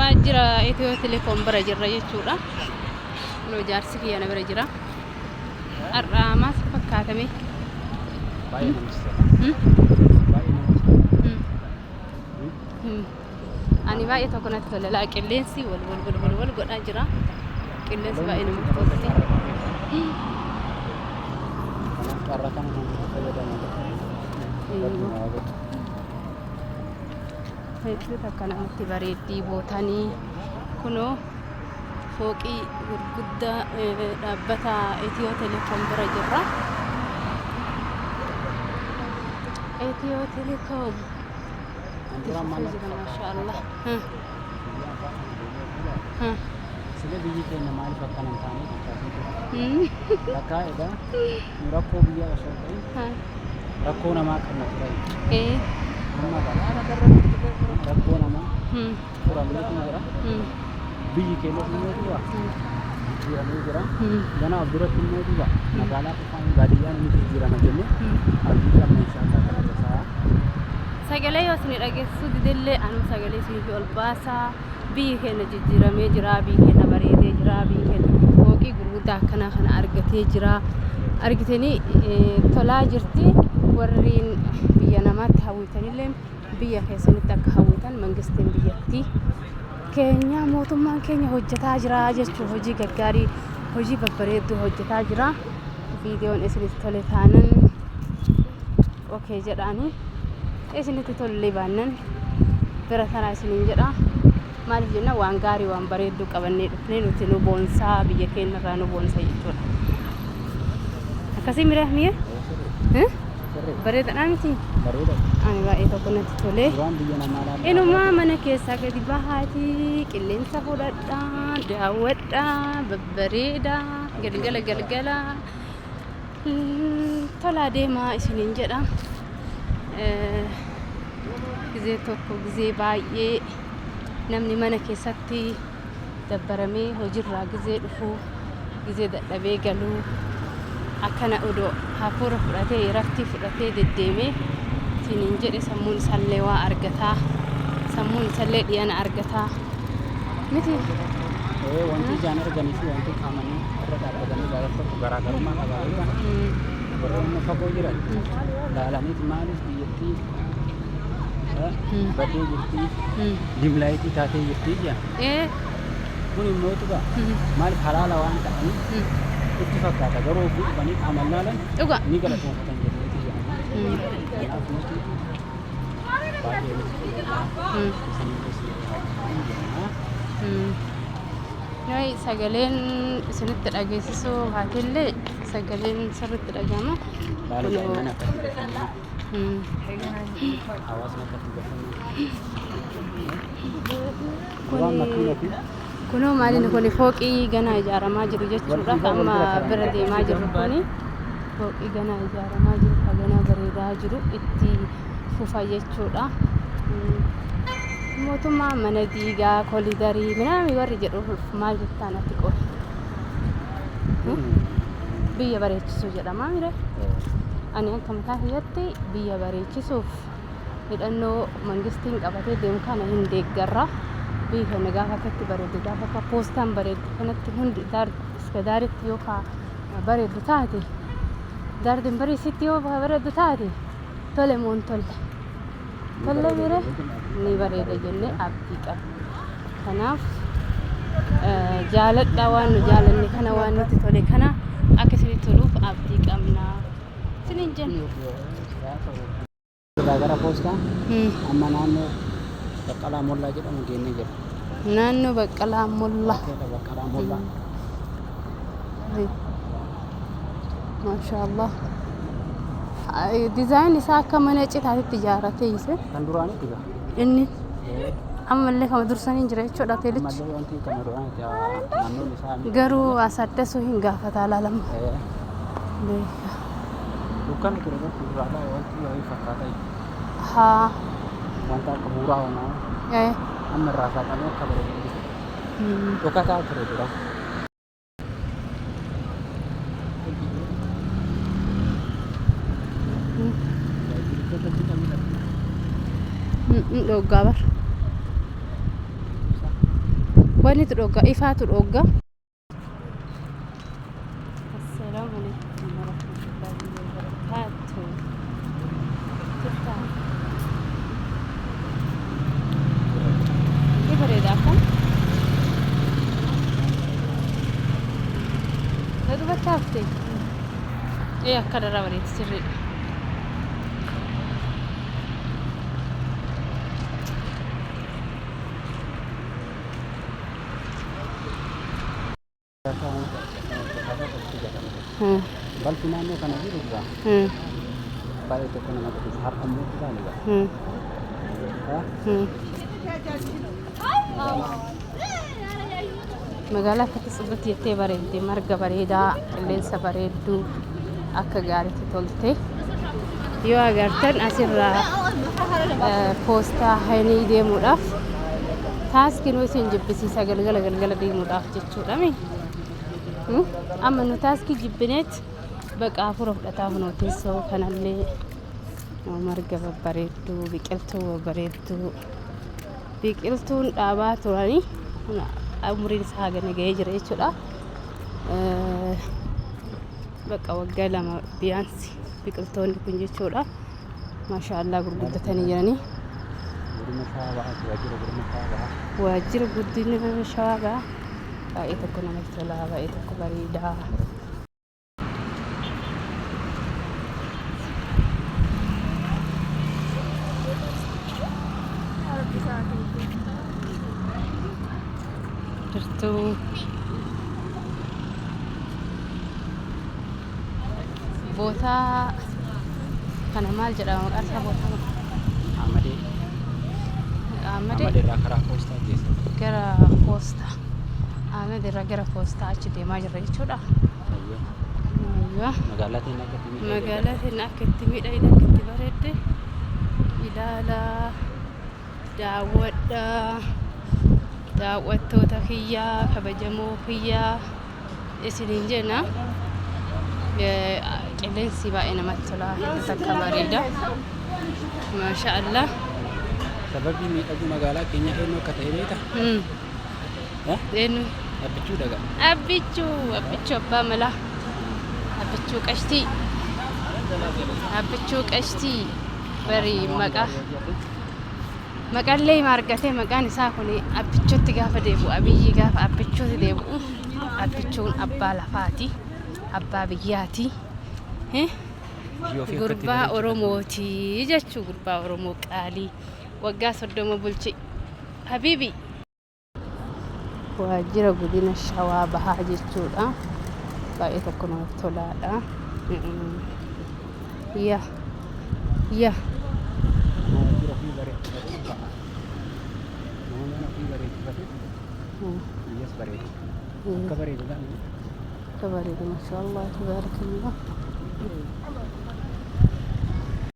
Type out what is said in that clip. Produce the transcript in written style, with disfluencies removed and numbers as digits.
Waajjira Itiyoo Telekoom bira jirra jechuudha. Kunoo jaarsi kiyya na bira jira. Har'a maal si fakkaatame? Baay'ee namatti tola. Hmm? Baay'ee namatti tola. Hmm. Hmm. Ani baay'ee tokko natti tola. Laa qilleensi wal wal wal wal wal godhaa jira. Qilleensi baay'ee namatti tolti. Kanaaf carraa kana kan fayyadamu. Eeyyuu. Hedduu takka namatti bareeddii bootanii kunoo fooqii gurguddaa dhaabbata Itiyoo Telekoom bira jirra. Itiyoo Telekoom itti fufee jira maashaallah. Sila biyyi keenya maaliif akkana hin taane jechaa ture. Lakkaa egaa nu rakkoo biyyaa osoo hin ta'in rakkoo namaa qabna ture. Amma rakkoo namaa furameetu jira. Biyyi keenyas immoo duuba jijjiiramee jira. Ganaa of duratti immoo duuba magaalaa qofaan baadiyyaan ni jijjiirama jennee abdii qabna inshaallah kana tasaa. Sagalee yoo isin dhageessisuu didellee anuu sagalee isiniif ol baasaa. Biyyi keenya jijjiiramee jira, biyyi keenya bareedee jira, biyyi keenya fooqii gurguddaa akkanaa kana argatee jira. Argitanii tolaa jirti. Warreen biyya namaatti hawwitanillee biyya keessanitti akka hawwitan mangistiin biyyattii keenya mootummaan keenya hojjetaa jira jechuun hojii gaggaarii hojii babbareedduu hojjetaa jira. Viidiyoon isinitti tole taanan okay jedhaani isinitti tollee baannan bira taraa isiniin jedha. Maaliif jenna waan gaarii waan bareedduu qabannee dhufnee nuti nu boonsaa biyya keenya irraa nu boonsa jechuudha. Akkasii mire mi'a? Bareedaadhaa miti? Bareeda. Ani baay'ee tokko natti tolee. Duraan biyya namaa ilaalaa. Inumaa mana keessaa gadi bahaatii qilleensa fudhadhaa, daawwadhaa, babbareedaa, galgala galgala. Tolaa deemaa isiniin jedha. Gizee tokko gizee baay'ee namni mana keessatti dabbaramee hojiirraa gizee dhufu gizee dadhabee galuu akkana odoo hafuura fudhatee iraftii fudhatee deddeemee isiniin jedhe sammuun isaallee waa argataa sammuun isaallee dhiyana argataa miti. Wanti ijaan arganii fi wanti qaamanii irra dhaabbatanii ilaalan tokko garaagarummaa qaba. Warroonni amma fagoo jiran ilaalaniiti maaliif biyyattii badee jirtii dimlaayitii taatee jirtii jedhan. Kun immoo tuqa maaliif halaala waan ta'aniif itti fakkaata garuu ofii dhufanii qaamaan ilaalan Dhuga. ni galatoomfatan jedhaniiti jedhan. Kanaaf nuti baay'ee nutti toleera. Isinillee isin jenna. Noi sagaleen isinitti dhageessisuu baatellee sagaleen sirriitti dhagahama. Baala Kunoo daa'imman akkatti bashannanu, hawaasni akkatti bashannanu. Duraan makiina fi Kunoo maaliin kuni fooqii ganaa ijaaramaa jiru jechuudha. Wal Amma bira karan. bira deemaa jirru kuni fooqii ganaa ijaaramaa jiru ka ganaa bareedaa jiru itti fufa jechuudha. Mootummaa mana diigaa kolidarii minaami warri jedhuuf maal jettaa natti qoy. Biyya bareechisuu jedhama mire. Ani akka mataa kiyyatti biyya bareechisuuf hidhannoo mangistiin qabatee deemu kana hin deeggarra. Biyyi keenya gaafa akkatti bareeddu gaafa akka poostaan bareeddu kanatti hundi daar iska daaritti yoo ka bareeddu taate daar dimbariisitti yoo ka bareeddu taate tole moo hin tolle. Tolle mire ni bareeda jennee abdii qabna. Kanaaf jaaladhaa waan nu jaalanne kana waan nutti tole kana akka isinitti toluuf abdii qabna. Isiniin jenna. Irraa gara poostaa amma naannoo Baqqalaa Mollaa jedhamu geennee jira. Naannoo Baqqalaa Mollaa. Hoteela Baqqalaa Mollaa. Maashaa Allah. Dizaayin isaa akka mana citaatitti ijaarratee jise. Kan duraanitti gaa. Inni ammallee kama dursanii jira jechuudha hoteelichi. Ammallee wanti kan duraanitti naannoon isaa Garuu as addasuu hin gaafataa laalama. Dukkana ture garuu duraadhaa wanti wayii fakkaata. Haa. Wanta akka buuraa homaa amma irraa saaqamee akka bareedu. Dhokataa ture dura. Dhoggaa bar. Wannitu dhogga, ifaatu dhogga. Assalaamu alaikum warahmatullahi wabarakaatuh. Jirtaa? Ni bareeda akkam? Na duubatti hafte? Ee, akka irraa bareedi, sirriidha. Balfi naannoo kana jiru jira. Baay'ee tokko nama gaddisiisa. Har'a immoo ilaali gaa. Magaalaa akkatti tsibbitti jettee bareedde, marga bareedaa, qilleensa bareedduu, akka gaariitti tolte. Yoo agartan asirraa poostaa haynii deemuudhaaf taaskiin isin jibbisiisa, galgala galgala deemuudhaaf jechuudha. Amma nu taaskii jibbineet baqa hafuura fudhataa. Kunoo teessoo kanallee, marga babbareedduu, biqiltuu babbareedduu, biqiltuun dhaabaa turanii umriin isaa hagana ga'ee jira jechuudha. Bakka waggaa 2 biyaansi biqiltoonni kun jechuudha. Maashaallah, gurguddatanii jiranii. Godina Shawaa Bahaati, waajjira godina Shawaa Bahaa. Waajjira guddina Shawaa Bahaa baay'ee tokko namatti tola, baay'ee tokko bareeda. Jirtuu bootaa kana maal jedhama maqaan isaa, bootaa kana? Amadee. Amadee. Amadee irraa karaa poostaa geessa. Gara poostaa. Ahmed irraa gara poostaa achi deemaa jirra jechuudha. Ayyee. Ayyoo. Magaalaa teenya akka itti miidhagde. Magaalaa teenya akka itti miidhagde, akka itti bareedde ilaalaa, daawwadhaa, daawwattoota kiyyaa kabajamoo kiyyaa isiniin jenna. Qilleensi baay'ee namatti tola, hedduu takka bareeda. Maasha Allah. Sababii miidhaguu magaalaa keenyaa eenyu akka ta'e beektaa? Eh? Eenyu? Abbichuu dhaga. Abbichuu, Abbichuu abbaa malaa. Abbichuu qashtii. Abbichuu qashtii. Bari maqaa. Maqallee hima argatee, maqaan isaa kun Abbichuutti gaafa deebi'u, Abiyyi gaafa Abbichuutti deebi'u, Abbichuun abbaa lafaati. Abbaa biyyaati. Eh? Biyya ofii akka itti Gurbaa bareechifatu. Oromooti jechuu, gurbaa Oromoo qaalii waggaa 30 bulche. Habiibi. Waajjira godina Shawaa Bahaa jechuudha. Baay'ee tokko namatti tolaadha. Yaa yaa. Nama waajjira ofii bareechifatu ba'a. Nama mana ofii bareechifatu biyyas bareedu. Akka bareedu laala. Akka bareedu, maashaallah, tabaarakallah.